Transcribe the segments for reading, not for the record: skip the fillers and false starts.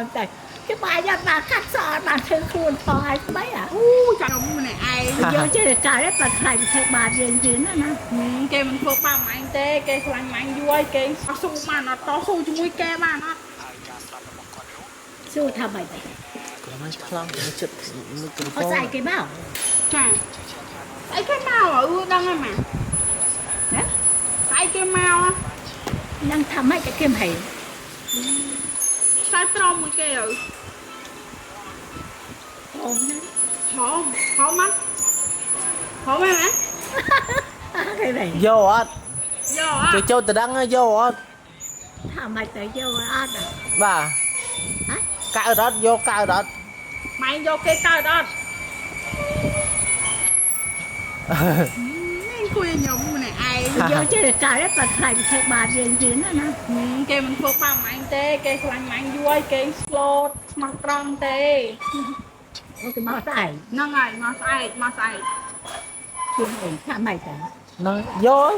មតែគេបាយយ៉ាងបានកាត់សក់បានធ្វើខ្លួនផងហើយស្បីអា អូចាំម្នាក់ឯង យកចេះតែកើតតែខ្លាចធ្វើបាបយើងទៀតណាណា គេមិនធ្វើបាបម៉ាញ់ទេគេខ្លាញ់ម៉ាញ់យូរហើយគេអត់ស៊ូបានអត់តស៊ូជាមួយគេបានអត់ សួរថាម៉េចដែរ គាត់មកឆ្លងចិត្តនឹក អត់ស្អែកគេមក ចាស្អីគេមកអឺដឹងហើយម៉ា ណា ស្អីគេមក នឹងថាម៉េចតែគេមិនហី ខ្សែត្រមួយគេអឺ អូនណា ហមហមមកហមហ៎ គេវិញ យកអត់ យកអត់ គេចូលទៅដឹងយកអត់ ថាម៉េចទៅយកអត់ បាទ ហ៎ កើតអត់យកកើតអត់ ម៉ែយកគេកើតអត់នេះគួយខ្ញុំម្នាក់ឯង យកចេះតែកើតតែខ្លាចធ្វើបាបយើងទៀតណាណា គេមិនធ្វើបាបម៉ាញ់ទេគេខ្លាញ់ម៉ាញ់យូរហើយគេស្លូតស្មោះត្រង់ទេ អូគេមកស្អែក ហ្នឹងហើយមកស្អែកមកស្អែក ជាងអីថាម៉េចទៅ ហ្នឹងយក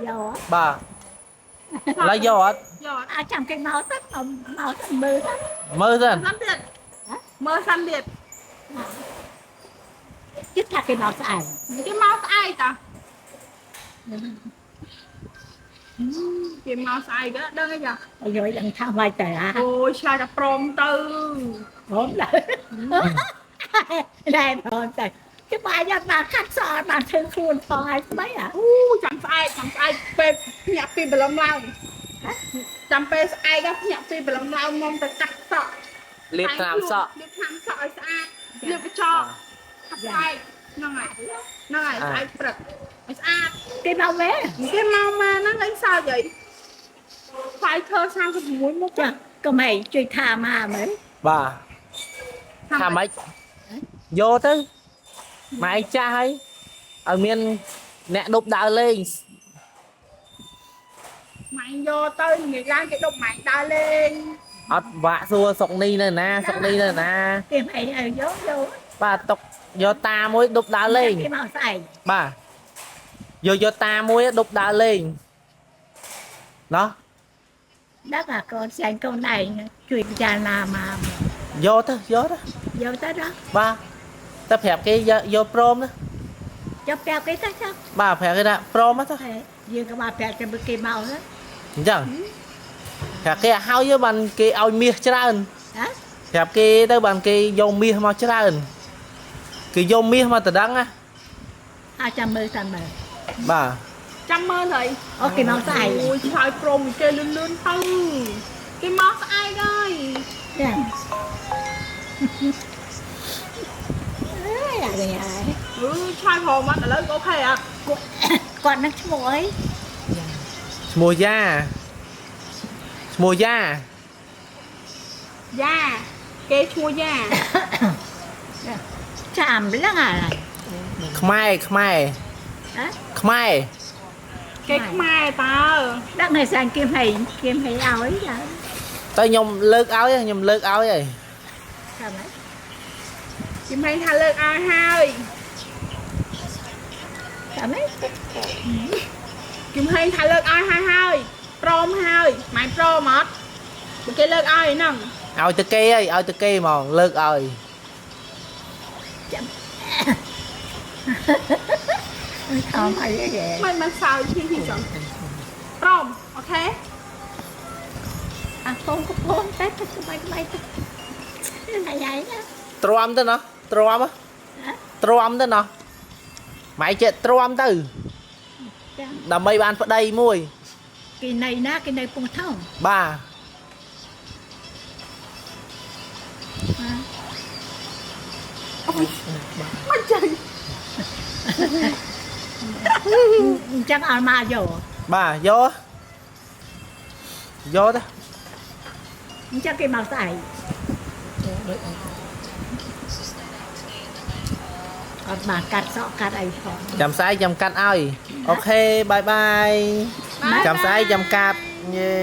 យក បាទឥឡូវយកអត់ យក អាចចាំគេមកទៅមកទៅមើលទៅ មើលទៅ សិនទៀតមើលសិនទៀត គិតថាគេមកស្អែក គេមកស្អែកតាគេមកស្អែកក៏ដឹងអីចា យកដឹងថាម៉េចទៅអា អូយឆ្លើយតែព្រមទៅ ព្រមដែរដែរព្រមតែគេបាយយ៉ាងបានកាត់សក់បានធ្វើខ្លួនផងហើយស្បីអា អូចាំស្អែកចាំស្អែកពេលភ្ញាក់ពីព្រលឹមឡើងចាំពេលស្អែកភ្ញាក់ពីព្រលឹមឡើងមកទៅកាត់សក់ លាបថ្នាំសក់ លាបថ្នាំសក់ឲ្យស្អាតលាបកញ្ចក់ខាត់ស្អែកហ្នឹងហើយហ្នឹងហើយស្អែកព្រឹកឲ្យស្អាត គេមកមែន គេមកមកហ្នឹងអីសើចអីផ្លែធ្វើ36មុខ ចាកុំឲ្យជួយថាមកមើល បាទថាម៉េចយកទៅម៉ែឯងចាស់ហើយឲ្យមានអ្នកដប់ដើរលេង ម៉ាញ់យកទៅងាយឡើងគេដប់ម៉ាញ់ដើរលេង អត់វាក់សួរសុកនេះនៅណាសុកនេះនៅណា គេមិនឲ្យយកយក បាទຕົកយកតាមួយដប់ដើរលេង គេមកស្អែក បាទយកយកតាមួយដប់ដើរលេងណោះ ដល់អាកូនស្អែកកូនឯងជួយពិចារណាមក យកទៅយកទៅ យកទៅដល់ បាទតែប្រាប់គេយកយកព្រមណា ចុះប្រាប់គេទៅចុះ បាទប្រាប់គេថាព្រមទៅ យើងក៏មកប្រាប់ទៅគេមកហ៎ អញ្ចឹងប្រាប់គេឲ្យហើយបានគេឲ្យមាសច្រើន ហ៎ ប្រាប់គេទៅបានគេយកមាសមកច្រើនគេយកមាសមកតដឹងណា អាចចាំមើលតាមមើល បាទ ចាំមើលហើយ អូគេមកស្អែក អូយឆ្លើយព្រមគេលឿនលឿនទៅគេមកស្អែកហើយ ចាអើយអានេះហើយ អឺឆ្លើយព្រមអត់ឥឡូវអូខេអត់ គាត់នឹងឈ្មោះអី ឈ្មោះយ៉ាឈ្មោះយ៉ា យ៉ាគេឈ្មោះយ៉ា ចាំឡើងអា ខ្មែរខ្មែរ ហ៎ ខ្មែរ គេខ្មែរតើ ដឹងហើយសាញ់គៀមហីគៀមហីឲ្យចា តែខ្ញុំលើកឲ្យខ្ញុំលើកឲ្យហើយ ចាំហើយ គេមិនថាលើកឲ្យហើយ ចាំហើយ គេមិនថាលើកឲ្យហើយហើយព្រមហើយម៉ែព្រមអត់បើគេលើកឲ្យហ្នឹង ឲ្យទៅគេហើយឲ្យទៅគេហ្មងលើកឲ្យ ចាំថមអីហ៎ មិនមិនសើឈីឈីចឹងព្រមអូខេ អាកូនកពងតែទៅក្បាច់ក្បាច់ទៅណៃហើយណា ទ្រាំទៅណោះទ្រាំហ៎ទ្រាំទៅណោះម៉ែចេះទ្រាំទៅ ចា ដើម្បីបានប្តីមួយ គេនៅណាគេនៅពងថង បាទ មិនចេញ អញ្ចឹងឲ្យមកយក បាទយកយកទៅ អញ្ចឹងគេមកស្អែកអត់បានកាត់សក់កាត់អីផង ចាំស្អែកចាំកាត់ឲ្យអូខេបាយបាយចាំស្អែកចាំកាត់យេ